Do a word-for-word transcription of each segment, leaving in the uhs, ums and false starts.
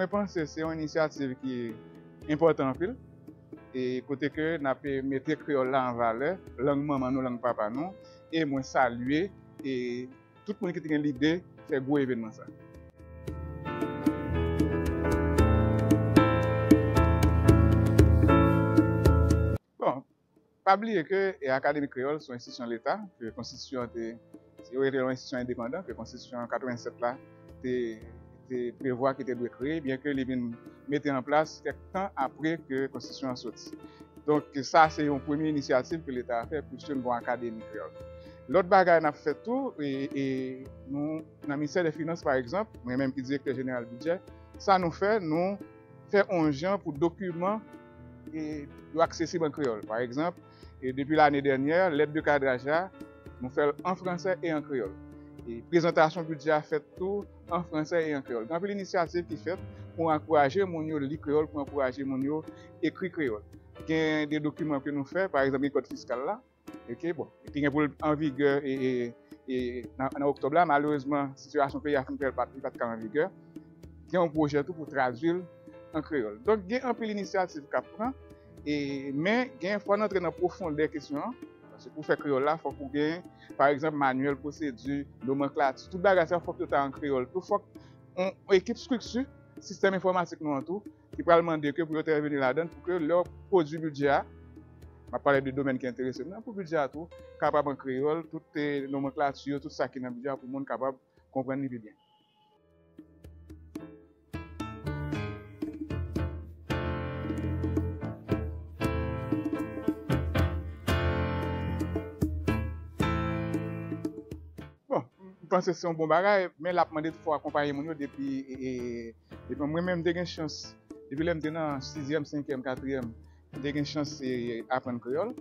Mwen panse se yon inisyativ ki enpòtan anpil, e kote ke n ap mete kreyòl la an valè, lang manman nou, lang papa nou, e mwen salye e tout moun ki te gen lide fè gwo evènman sa. Bon, pa bliye ke e Akademi Kreyòl se yon enstitisyon Leta, ke konstitiyon an te, yo rete yon enstitisyon endepandan, ke konstitiyon katrevennsèt la te, te prevwa ki te dwe kreye, byen ke li vin mete an plas kèk tan apre ke konstitiyon an soti. Donk, sa se yon premye inisyativ ke Leta a fè, piske n gon Akademi Kreyòl. Lòt bagay n ap fè tou, e, e nou, nan Ministè dè Finans, pa egzanp, mwen menm ki direktè jeneral bidjè, sa nou fè, nou fè yon jan pou dokiman e, yo aksesib an kreyòl. Pa egzanp, e depi lane dènyè, lèt de kadraj la, nou fè l an fransè e an kreyòl. E prezantasyon bidjè a fèt tou an fransè e an kreyòl. Gen anpil inisyativ ki fèt pou ankouraje moun yo li kreyòl, pou ankouraje moun yo ekri kreyòl. Gen de dokiman ke nou fè, pa egzanp, gen kòd fiskal la, oke, bon, ki gen pou l an vigè e, e, e nan, nan oktòb la. Malerezman, sitiyasyon peyi a fin fè l pa t, li pa t ka an vigè. Gen yon pwojè tou pou tradui l an kreyòl. Donk, gen anpil inisyativ k ap pran, e, men gen, fò n antre nan pwofondè kesyon an. Paske pou fè kreyòl la, fòk ou gen, pa egzanp, manyèl pwosedi, nomanklati, tout bagay sa, fòk yo ta an kreyòl tou. Fòk yon ekip estrikti, sistèm enfòmatik nou an tou, ki pral mande ke pou yo entèveni ladan l, pou ke lè w pwodui bidjè a, m ap pale de domèn ki enterese m nan, pou bidjè a tou kapab an kreyòl, tout, e, nomanklati yo, tout sa ki nan bidjè a, pou moun kapab konprann li pi byen. Bon, m panse se yon bon bagay, men l ap mande tou fò w akonpaye moun yo depi, e, e, depi mwen menm m te gen chans, depi lè m te nan sizyèm, senkyèm, katriyèm, m te gen chans, e, aprann kreyòl.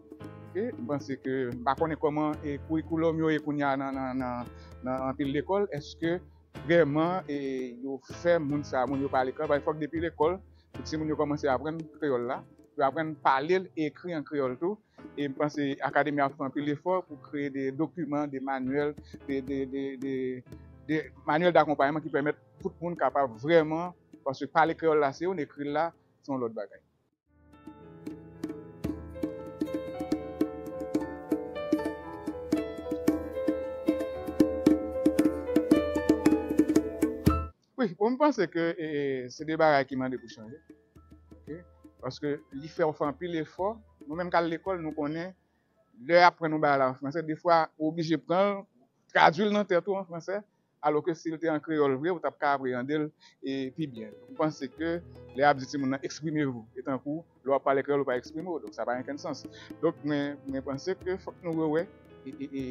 Oke, m panse ke, m pa konnen kòman, e, kourikoulòm yo ye kounye a nan, nan, nan, nan anpil lekòl. Èske vrèman, e, yo fè moun sa, moun yo pale kreyòl? Paske fòk depi lekòl, pou timoun yo kòmanse aprann kreyòl la, yo aprann pale l e ekri an kreyòl tou. E m panse Akademi a ap fè anpil efò pou kreye de dokiman, de manyèl, de, de, de, de, de manyèl dakonpayman ki pèmèt tout moun kapab vrèman, paske pale kreyòl la se youn, ekri l la se yon lòt bagay. Wi, bon, m panse ke, e, e, se de bagay ki mande pou chanje. Oke? Paske li fè w fè anpil efò. Nou menm k al lekòl, nou konnen, lè y ap aprann yon bagay la an fransè, defwa, ou oblije pran l, tradui l nan tèt ou an fransè, alòske si l te an kreyòl vre, ou t ap ka apreyande l, e, pi byen. M panse ke lè y ap di timoun nan, "Exprimez-vous," e tankou lè w ap pale kreyòl, ou pa eksprime w, donk sa pa gen okenn sans. Donk, mwen, mwen panse ke fòk nou rewè, e, e, e,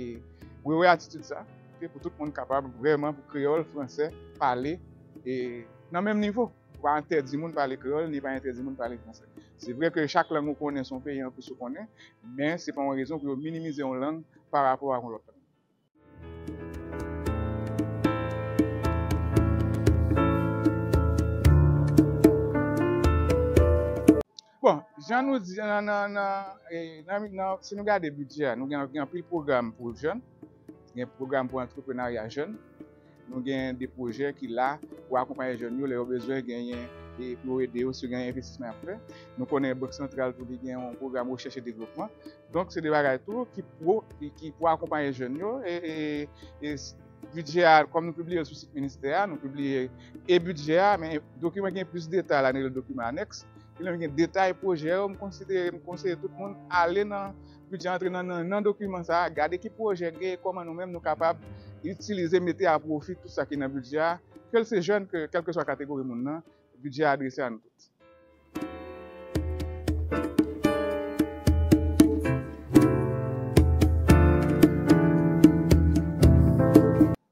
rewè atitid sa, ke pou tout moun kapab vrèman, pou kreyòl, fransè, pale, e, nan menm nivo. Ou pa entèdi moun pale kreyòl, ni pa entèdi moun pale fransè. Se vre ke chak lang ou konnen, se yon peyi anplis ou konnen, men se pa yon rezon pou yo minimize yon lang pa rapò ak yon lòt lang. Bon, jan nou di nan, nan, nan, e, nan, nan, si nou gade bidjè a, nou gen, gen anpil pwogram pou jèn, gen pwogram pou antreprenarya jèn, nou gen de pwojè ki la pou akonpaye jèn yo lè yo bezwen genyen, e, pou yo ede yo si yo gen envestisman y ap fè. Nou konnen Bank Santral tou li gen yon pwogram rechèch e devlopman. Donk, se de bagay tou ki pou, ki, ki pou akonpaye jèn yo. E, e, e s-, bidjè a, kòm nou pibliye l sou sit ministè a, nou pibliye e bidjè a, men dokiman gen plis detay la, nou rele l dokiman anèks. E lè m gen detay pwojè yo, m konsidere, m konseye tout moun ale nan bidjè, antre nan, nan, nan dokiman sa a, gade ki pwojè gen, kòman nou menm nou kapab itilize, mete a pwofi tout sa ki nan bidjè a, ke l se jèn, ke, kèlkeswa kategori moun nan, bidjè a adrese a nou tout.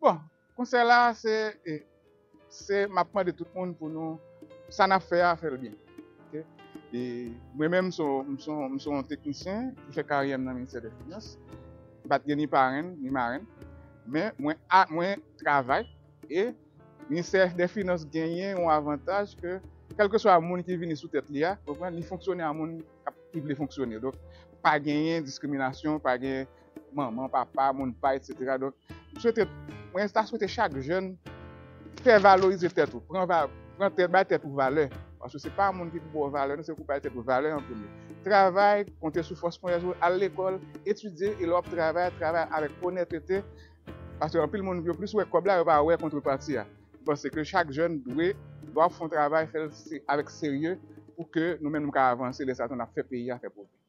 Bon, konsèy la, se, e, se, m ap mande tout moun pou nou, sa n ap fè a, fè l byen. Oke? E mwen menm, m se yon, m se yon, m se yon teknisyen ki fè karyè m nan Ministè dè Finans. M pa t gen ni parenn, ni marenn. Men mwen, a, mwen travay e Ministè dè Finans genyen yon avantaj ke, kèlkeswa moun ki vini sou tèt li a, konprann, li fonksyone a moun k ap, ki vle fonksyone. Donk, pa genyen diskriminasyon, pa gen manman, papa, moun pa, etsetera. Donk, m swete, mwen ta swete chak jèn fè valorize tèt ou, pran va-, Pran tèt, bay tèt ou valè. Paske se pa moun ki pou ba w valè, non, se ou bay tèt ou valè an premye. Travay, konte sou fòs mwen, al lekòl, etidye, e lè w ap travay, travay avèk onètete, paske anpil moun, yo plis wè kòb la, yo pa wè kontrepati a. M panse ke chak jèn dwe, lè w ap fè yon travay, fè l se, avèk serye, pou ke nou menm nou ka avanse, lè sa tou n ap fè peyi a fè pwogrè.